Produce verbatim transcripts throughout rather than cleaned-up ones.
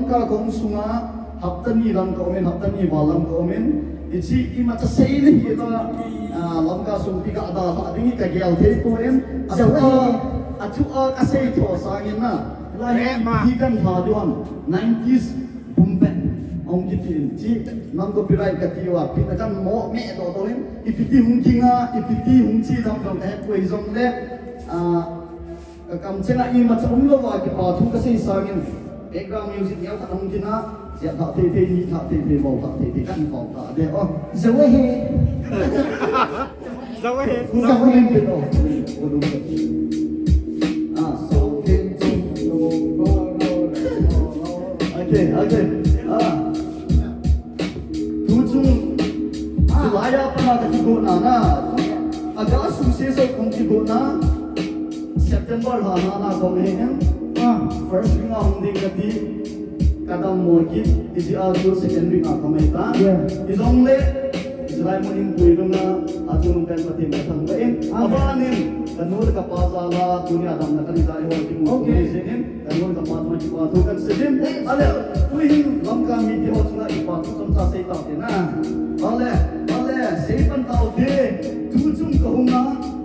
Ka kong sunga hapta ni lang ka umin, hapta ni val lang ka umin. Ichi imacha seina hi la, ah, Lamka sung pi ka da ha ding ka gel thei poi. Achu a, achu a ka sei tho sangin na. La hi kan ha duan nineties boom bap. Ong kiti in chi, nang copyright ka ti uva, pi na kan mo me do do in, ipi ti hung kinga, ipi ti hung chi dam dam ka he poi jong le, ah, ka kam chenga imacha um lou va kipa thu ka sei sangin, background music neo khat hung kinga, sia tha thei thei, ni tha thei thei, bau tha thei thei, kan bau tha de, oh. Zo he. Zo he. Zo he. Ah. Okay, okay. Ah. Tuchung, July a pana ka kigo na na. August sung se so kong kigo na. September lha na na kong he. Ah. First week a hung ding ka ti. Ka dam mo kit, iji a chu second week a ka mai ta. Yeah. Ijong le, July mo in pui lunga, a chu nung kan patin ka thang ba in. Ah. Aba nin, ka nu le ka pa za la, tuni a dam na ka ni za i ho ki mu. Okay. Ni se in, ka nu le ka pa ma ki pa thu kan se din. Ale, pui hin, lam ka mi ti ho chu na i pa thu chom cha sei ta te na. Ale, ale, sei pan ta o te. Tuchung ka hung na,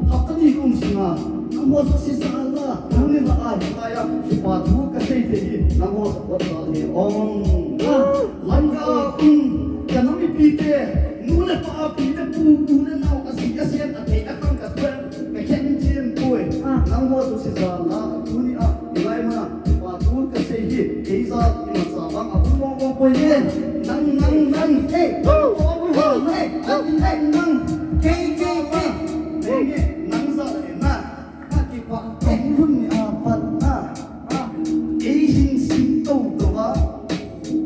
hapta ni kum sunga. Nang ho sa si sa la, tuni la a hi la ya, ki pa thu ka sei te hi, nang ho sa ko ta le ong. Lamka ung, ka nang mi pi te, nu le pa pi le pu, u le nau, a si, a sian, a te, a kang, ka tuan, ka khen chin pui. Nang ho su si sa la, tuni a, lai ma, ki pa thu ka sei hi, kei sa, ki ma sa bang, a pu mo mo pui ye. Nang, nang, nang, hey, oh, oh, oh, hey, hey, hey, nang, kei, kei, kei. Nang, nang sa le na. Ka kipa tong hun ni a pat na. Ei hin sim to to va.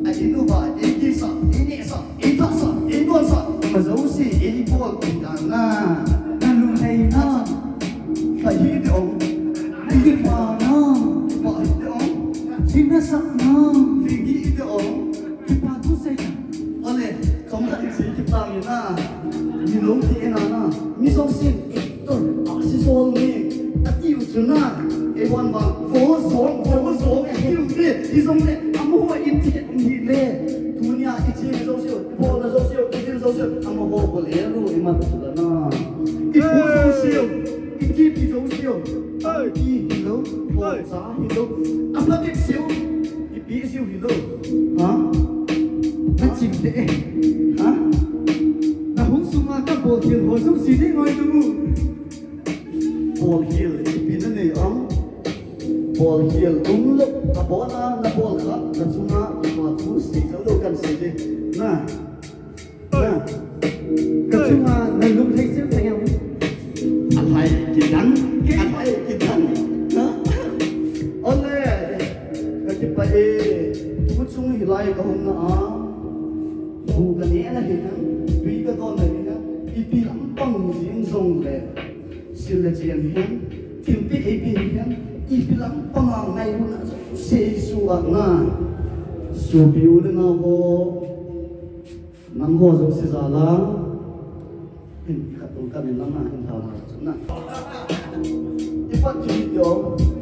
A in uva, ei kisa, ei nehsa, ei thasa, ei donsa. Ma zo si, ei bol pi dan na. Na lunghei na. Ka hi de ong. Ei kipa na. Kipa hi de ong. Ei na sak na. Ei hi de ong. Kipa thu sei na. Ole, tong ka in sei kipa mi na. Mi lo ti e na na. Mi zo si. Tun, a si sol ni, a ti u chu na, e bon bang, vo zong, vo zong, e ti u ni, i zong le, a mo ho in ti um hi le, tunia i chi zo siu, i bol na zo siu, i din zo siu, a mo ho bol e ru, i man chu la na. I pu zo siu, i ti pi zo siu, i hi lo, ho sa hi lo, a pa dik siu. Ipi siu hi lo. Ha? Na chim te e. Ha? Na hung sunga ka bol thil ho jong si ding ngoi tu mu. Bol thil ipi na nei ang. Bol thil um lo. Ka bol na, na bol kha, na chunga, ma tu si ka lo kan si ding. Na. Ka chunga na lung thei sel thei ang. Alhai kidang, alhai kidang. Na? Ole, ka kipa e, kuchung hilai ka hung na a. Hu ka ne na hi na, tui ka don na hi na, ipi lampang jing jong le. Sil le chian hi, thil pi e pi hi, ipi lampang a ngai hu na, sei su a na. Su piu le na ho. Nang ho jouse jal a, hin khat tul kan in lang a hin tha na chu na. I pat ki video,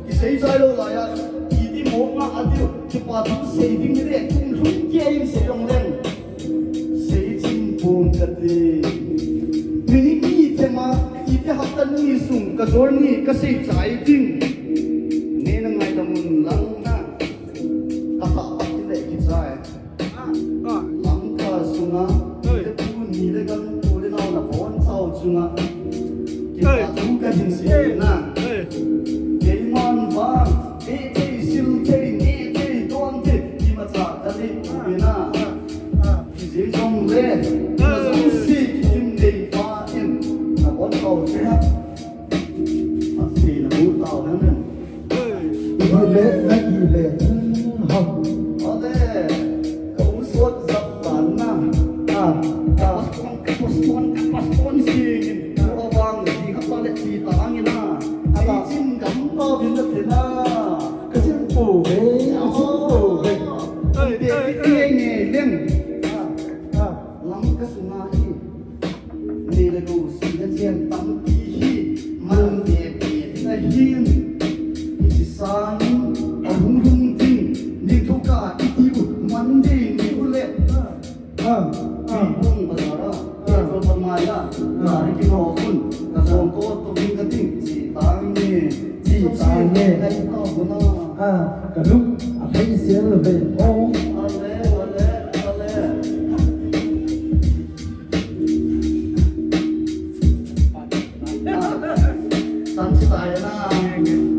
i sei jai lou lai a, i ti mo nga a tiu, kipa thu sei ding le, kum lhun kei in sei jong leng. Sei chim pum ka ti. Minute ni thema, i ti hapta ni sung, ka journey, ka sei chai ding. Nge na ngaidam un lang na. Ka pa pa ki le ki chai. Lamka sunga, le pu ni le gam pu le nao na pon chao chunga. Kipa thu ka hin sei na. Keiman vang, e thei, sil thei, ne thei, don thei, imacha ka nei pu na. Kijih jong le, na jong si kim nei pa in, na pon chao chunga. Phatthei na mu tau na, Ding ni ule. Ah, ah. Bung bazar a, ah, petrol pump mai a, ah, gari kino khun, ka jong ko to ding ka ding, chi tang ni, chi tang ni. Kai to na. Ah, ka lung a thei sia le ve. Oh. Ale, ale, ale. Ah, san chi tai na.